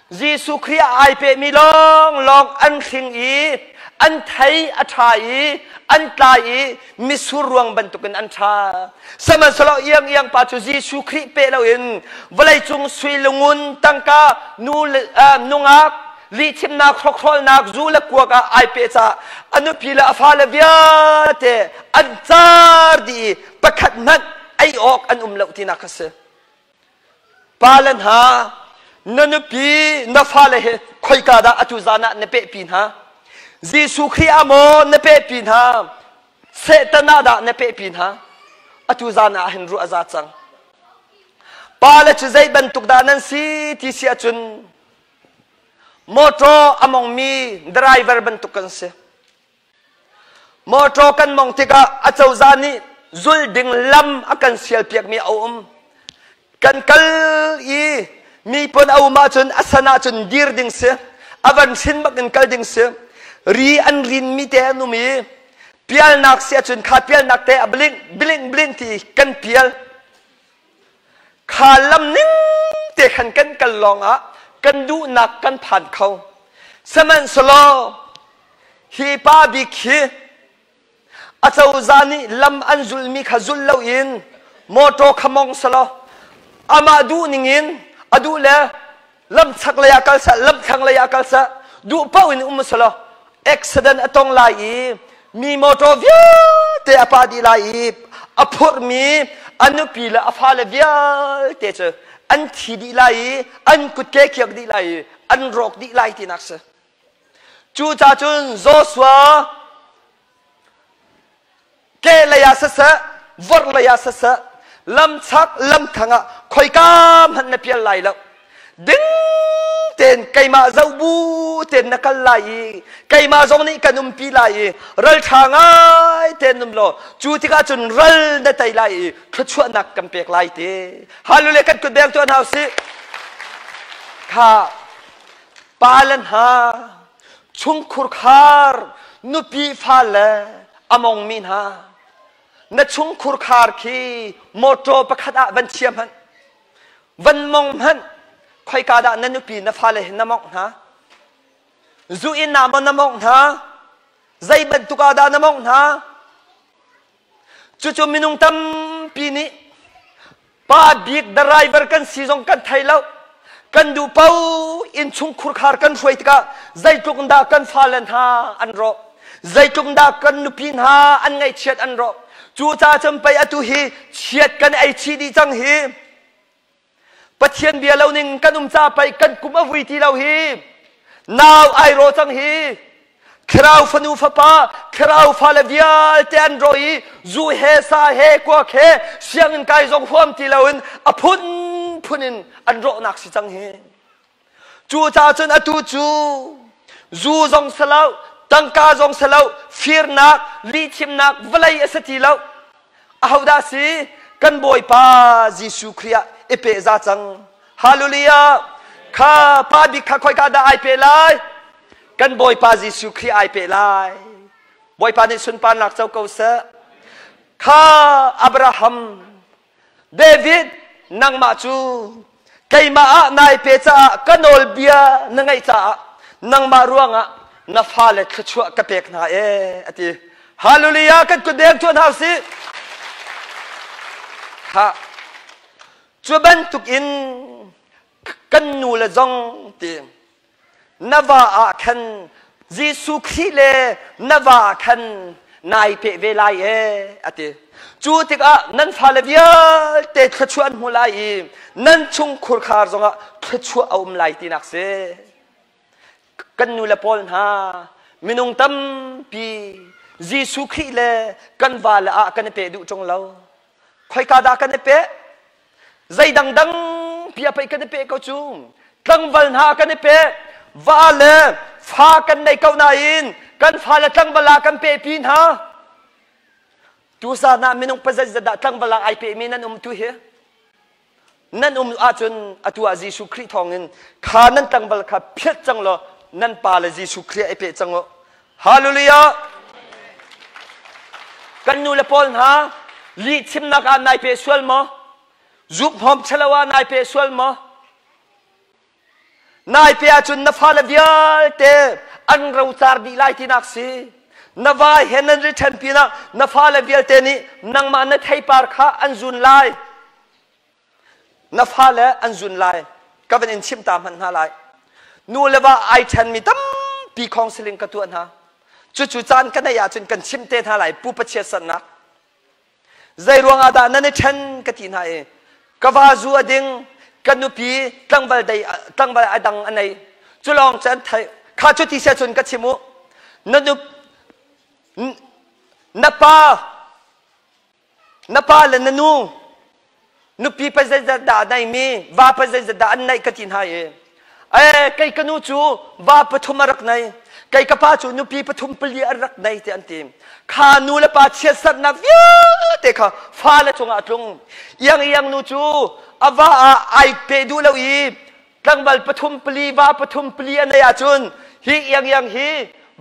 Jesuh Khrih ah ai pehmi lawnglawng an hring i an thei a ṭha i an tlai i misur ruang bantukin an ṭha. Sihmanhsehlaw iang iang pa cu Jesuh Khrih peh loin vawleicung sui le ngun tangka nu le nungak lihchimnak hrokhrolnak zu le kuak ah ai peh caah a nupi le a fale vialte an car dih i pakhat hmanh ei awk an um lo tinak kha si. Pale hna, na nupi, na fale he khoika dah atu zan ah na pehpi hna? Jesuh Khrih ah maw na pehpi hna? Satan ah dah na pehpi hna? Atu zan ah hin ruah a za cang. Pale cu zei bantuk dah nan si ti si ahcun motor a mongmi driver bantuk kan si. Mawṭaw kan mong tikah acozah nih zul ding lam a kan sialpiakmi a um. Kan kal i mi pon a um ahcun a san ahcun dir ding si. A van hrin bak in kal ding si. Ri an rinmi te an um i pialnak si ahcun kha pialnak te a blink blink blink ti kan pial. Kha lam ning te khan kan kal lawngah kan duhnak kan phan kho. Sihmanhsehlaw hi pa bik hi acozah nih lam an zulmi kha zul loin mawṭaw kha mong selaw amah duh ningin a duh le lam chaklei ah kal seh lam thlanglei ah kal seh duh paoh in um selaw accident a tong lai i mi mawṭaw vialte a pah dih lai i a phurhmi a nupi le a fale vialte cu an thi dih lai i an kutke khiak dih lai i an rawk dih lai tinak si. Cucaah cun Joshua kehlei ah siseh, vorhlei ah siseh, lamchak lamthlang ah khoika hmanh na pial lai lo. Ding tein keimah zoh bu tein na kal lai i keimah zong nih kan umpi lai i ralṭha ngai tein um law cu tikah cun ral na tei lai i thluachuahnak kan pek lai ti. Hallelujah kan kut beng tuah hna usih. Kha pale hna chungkhur khar nupi fale a mongmi hna na chungkhur khar khi motor pakhat ah van chia hmanh van mong hmanh khoika dah na nupi na fale hi na mongh hna zu inn ah maw na mongh hna zei bantuk ah dah na mongh hna cucu minung tampi nih Pa bik driver kan si zong kan thei lo. Kan duh paoh innchung khurkhar kan hruai tikah zeitluk in dah kan fale hna an rawh. Zeitluk in dah kan nupi hna an ngaihchiat an rawh. Cucaah cun pei atu hi chiat kan ei chih dih cang hi. Pathian bia lo ning kan um ca pei kan kum a vui ti lo hi. Nau ai rawh cang hi. Thlarau fanu fapa, thlarau fale vialte an ro i zu he sa he kuak he sianginn kai zong huam ti loin a phunphun in an rawhnak si cang hi. Cucaah cun atu cu zu zong si lo, tangka zong si lo, firnak, lihchimnak vawlei a si ti lo. Ahodah si? Kan Bawipa Jesuh Khrih ah i pehza cang. Hallelujah! Kha pa bik kha khoika dah ai pe lai? Kan Bawipa Jesuh Khrih ai pe lai. Bawipa nih sunparnak co ko seh. Kha Abraham, David, nangmah cu Keimah ah nai pe caah ka nawlbia na ngaih caah nangmah ruangah na fale thluachuah ka pek hna ee a ti. Hallelujah kan kut deng tuan hau si. Ha. Cu bantuk in kan nu le zong ti na va ah khan Jesuh Khrih le na va ah khan nai peh ve lai ee a ti. Cu tikah nan fale vialte thluachuah an hmu lai i nan chung khurkhar zongah thluachuah a um lai tinak si. Kan nu le pawl hna minung tampi Jesuh Khrih le kan vale ah kan i peh duh ṭung lo. Khoika dah kan i peh? Zei dangdang pi a pei kan i peh ko cu. Tlangval hna kan i peh. Va le fa kan nei ko nain kan fa le tlangval ah kan peh pi hna. Tusan ah minung pazat dah tlangval ah ai pehmi nan um tu hi. Nan um ahcun atu ah Jesuh Khrih thawngin kha nan tlangval kha phiat cang law nan pa le Jesuh Khrih ai peh cang u. Hallelujah! Kan nu le pawl hna lih chimnak ah nai pe sual maw? Zuk hnawm chelo ah nai pe sual maw? Nai pe ahcun na fale vialte an rocar dih lai tinak si. Na va he nan ri ṭhen pinah na fale vialte nih nangmah na theipar kha an zun lai. Na fale an zun lai. Ka van in chimh ta hmanh hna lai. Nu le va ai ṭhenmi tampi counseling ka tuah hna. Cucu caan ka neih ahcun kan chimh te hna lai pu Pathian sannak. Zei ruangah dah nan i ṭhen ka ti hna i ka va zu a ding, ka nupi tlangval dei tlangval a dang a nei. Cu lawng cu an theih. Kha cu ti sia cun ka chim u. Na nu na pa Na pa le na nu nupi pa zeizat dah a neimi, va pa zeizat dah an neih ka ti hna i, ee kei ka nu cu va pathum a rak nei, kei ka pa cu nupi pathum pali a rak nei ti an ti. Kha nu le pa chiatserhnak vialte kha fale cungah a tlung. Iang iang nu cu a va ah ai pe duh lo i tlangval pathum pali va pathum pali a nei ahcun hi iangiang hi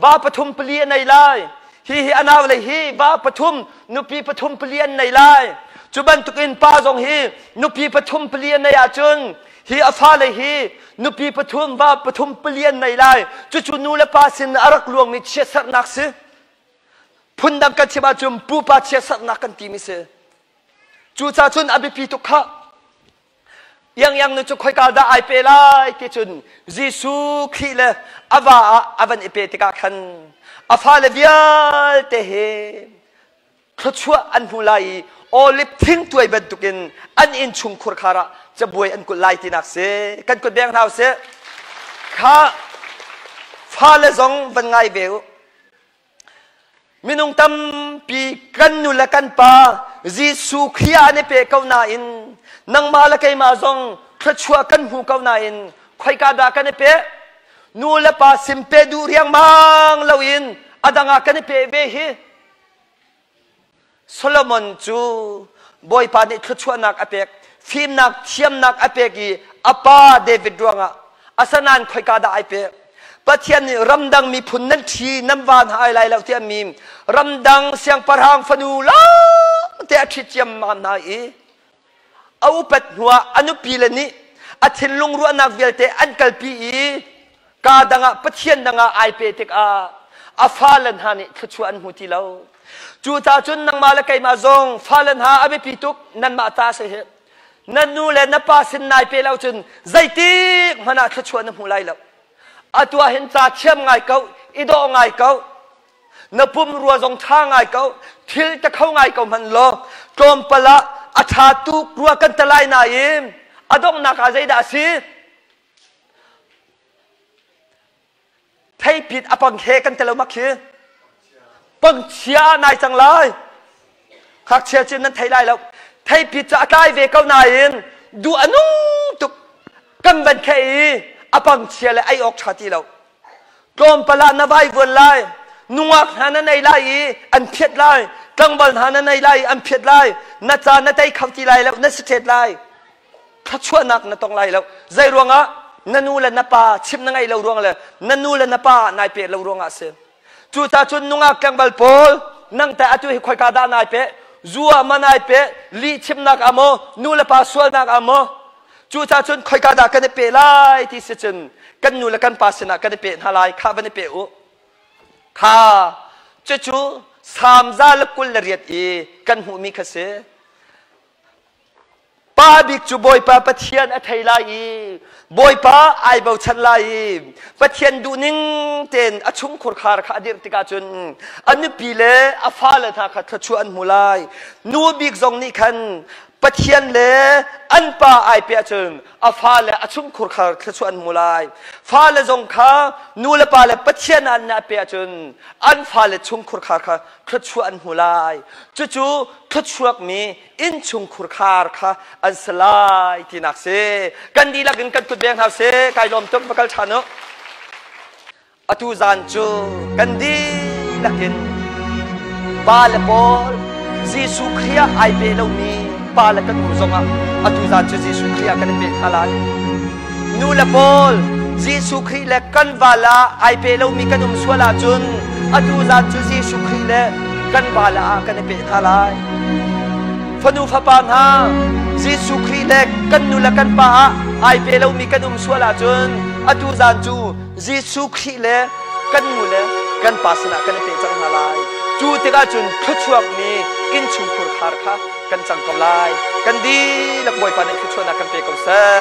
va pathum pali a nei lai hi hi a nau le hi va pathum nupi pathum pali an nei lai cu bantukin pa zong hi nupi pathum pali a nei ahcun hi a fale hi nupi pathum va pathum pali an nei lai cucu nu le pa sin a rak luangmi chiatserhnak si phundang kan chim ahcun pupa chiatserhnak kan timi si cucaah cun a biapi tuk khah Iangiang nu cu khoika dah ai pe lai ti cun Jesuh Khrih le a va ah a van i pe tikah khan a fale vialte he thluachuah an hmu lai i olive thing tuai bantukin an innchung khurkhar ah cabuai an kulh lai tinak si kan kut beng hna usih kha fale zong van ngai ve u Minung tampi kan nu le kan pa Jesuh Khrih ah an i pe ko nain nangmah le keimah zong thluachuah kan hmu ko nain khoika dah kan i pe? Nu le pa sim pe duh riangmang loin a dang ah kan i pe ve hi. Solomon cu Bawipa nih thluachuahnak a pek, fimnak thiamnak a pek i a pa David ruangah asanain khoika dah ai pek? Pathian nih ramdang miphun nan ṭhi nan van ai lai lo tiah mi ramdang siangpahrang fanu lawng te a ṭhit ciammam hna i a upat hnuah a nupi le nih a thinlung ruahnak vialte an kalpi i kaa dangah pathian dangah ai pe tikah a fale hna nih thluachuah an hmu ti lo. Cucaah cun nangmah le keimah zong fale hna a biapi tuk nanmah ta si hi. Na nu le na pa sin nai pe lo cun zeitik hmanh ah thluachuah na hmu lai lo. Atu ah hin ca thiam ngai ko, i dawh ngai ko, na pumrua zong ṭha ngai ko thil te kho ngai ko hmanh law tlawmpal ah a ṭha tuk rua kan te lai nain a donghnak ah zeidah a si theipit a pang he kan te lo mak khi pangchia ah nai cang lai ngakchia cin nan thei lai lo theipit cu a tlai ve ko nain duh a nung tuk kan van kheh i a pangchia le ei awk ṭha ti lo Tlawmpal ah na vaivuan lai, nungak hna na nei lai i an phiat lai, tlangval hna na nei lai i an phiat lai, na ca na tei kho ti lai lo, na si ṭhet lai. Thluachuahnak na tong lai lo. Zei ruangah? Na nu le na pa chimh na ngaih lo ruang le na nu le na pa nai peh lo ruangah a si. Cucaah cun nungak tlangval pawl nang teh atu hi khoika dah nai peh? Zu ah ma nai peh? Lih chimnak ah maw? Nu le pa sualnak ah maw? Cucaah cun khoika dah kan i pe lai ti si cun kan nu le kan pa sinah kan i pe hna lai. Kha van i pe u. Kha cucu Salm 128 i kan hmuhmi kha si. Pa bik cu Bawipa Pathian a thei lai i Bawipa ai bochan lai i Pathian duhning tein a chungkhur khar kha a dirh tikah cun a nupi le a fale hna kha thluachuah an hmu lai. Nu bik zong nih khan Pathian le an pa ai pe ahcun a fale a chungkhur khar thluachuah an hmu lai. Fale zong kha nu le pa le Pathian an na pe ahcun an fale chungkhur khar kha thluachuah an hmu lai. Cucu thluachuakmi innchungkhur khar kha an si lai tinak si. Kan dihlak in kan kut beng hna sih. Kai lawm tuk va kal ṭhan u. Atu zan cu kan dihlak in pa le pawl Jesuh Khrih ah ai pe lomi pa le kan nu zongah atu zan cu Jesuh Khrih ah kan i pe hna lai. Nu le pawl Jesuh Khrih le kan val ah ai pe lomi kan um sual ahcun atu zan cu Jesuh Khrih le kan val ah kan i pe hna lai. Fanu fapa hna Jesuh Khrih le kan nu le kan pa ah ai pe lomi kan um sual ahcun atu zan cu Jesuh Khrih le kan nu le kan pa sinah kan i pe cang hna lai. Cu tikah cun thluachuakmi innchungkhur khar kha kan cang ko lai. Kan dihlak Bawipa nih thluachuahnak kan pe ko seh.